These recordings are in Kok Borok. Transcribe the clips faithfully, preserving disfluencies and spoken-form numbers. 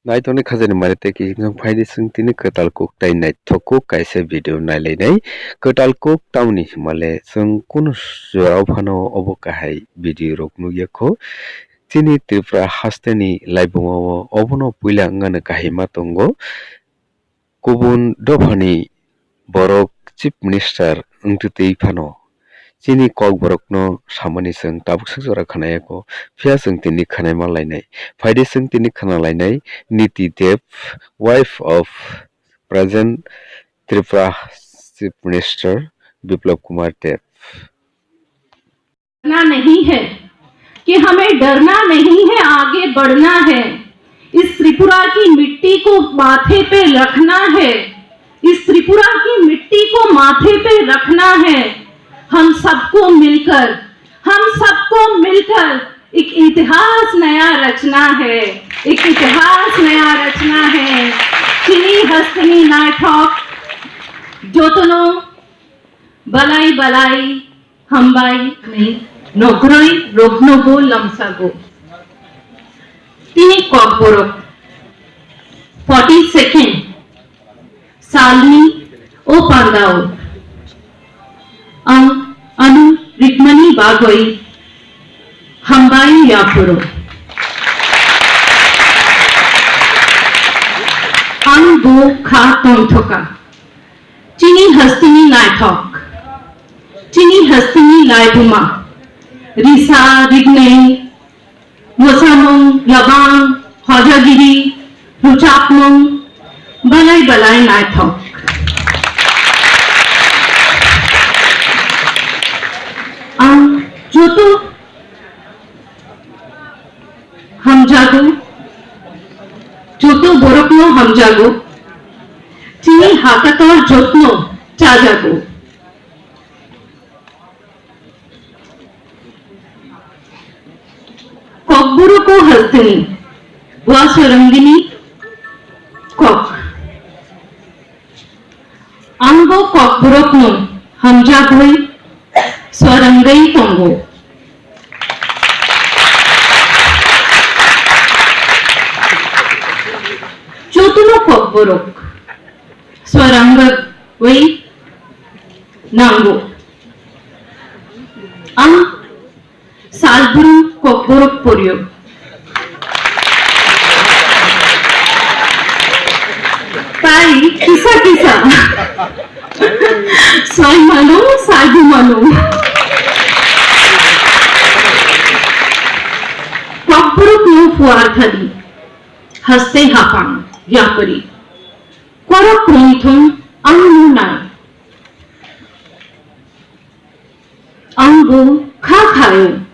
Naitokni khajani mare tei kiching phaidi chwng tini kwtal kuk tei naithok kuk kaisa video nailainai. Kwtal kuk tamni himale chwng kunu jorao phano obo kahai video rok nukya kho. Chini Tripura hasteni laibuma o obono puila wngmano kahai ma tongo. Kubun dophani borok Chief Minister wngtwi twi phano chini kokborokno samani chwng tabuk swk jora khwnaya kho, phiya chwng tini khwnaima lainai. Phaidi chwng tini khwna lainai Niti Deb, wife of present Tripura Chief Minister Biplab Kumar Deb. करना नहीं है, कि हमें डरना नहीं है, आगे बढ़ना है। इस त्रिपुरा की मिट्टी को माथे पे रखना है, इस त्रिपुरा की मिट्टी को माथे पे रखना है। हम सबको मिलकर, हम सबको मिलकर एक इतिहास नया रचना है, एक इतिहास नया रचना है। Chini hasteni naithok jotono balai balai hambai ni nokhroi roknobo lamsago. Tini kokborok forty second salni o pandao ang ano rikmani bagwi hambai yaphuru. Ang bo kha tongthoka. Chini hasteni naithok, chini hasteni laibuma, risa, rignai, mosamung, labang, hojagiri, rwchapmung, balai balai naithok. Ang joto hamjago, joto borokno hamjago, chini hakator jotno chajago. Kokborok o hasteni, bua swarangini kok. Ang bo kokborokno hamjagwi swarangwi tongo. Jotono kokborok swarangwi nango. Ang Salbrum kokborok poryo. Tai kisa kisa. Soi mano, salbu mano. Kokborok no puar thani. Haste hapang, yapari. Korok krungthung ang nunai. Ang bo kha khayo.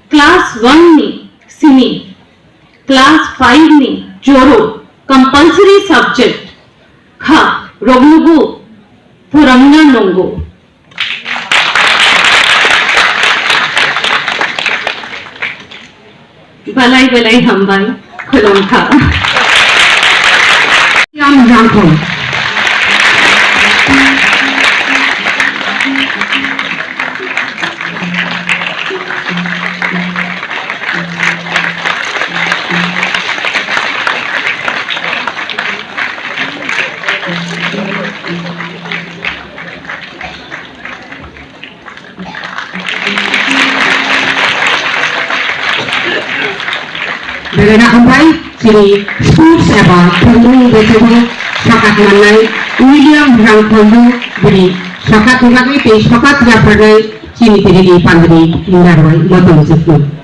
Class one ni simi, class five ni joro compulsory subject kha rognugo purangna nongo. Belai belai hambai, khulumkha. Yang jangkho. Belai hambai, chini sports eba thwngmung bisingo sokat mannai William Rangkhondu bini sokat ni bagwi tei sokat yapharnai chini tini pandini narwai motom jikno.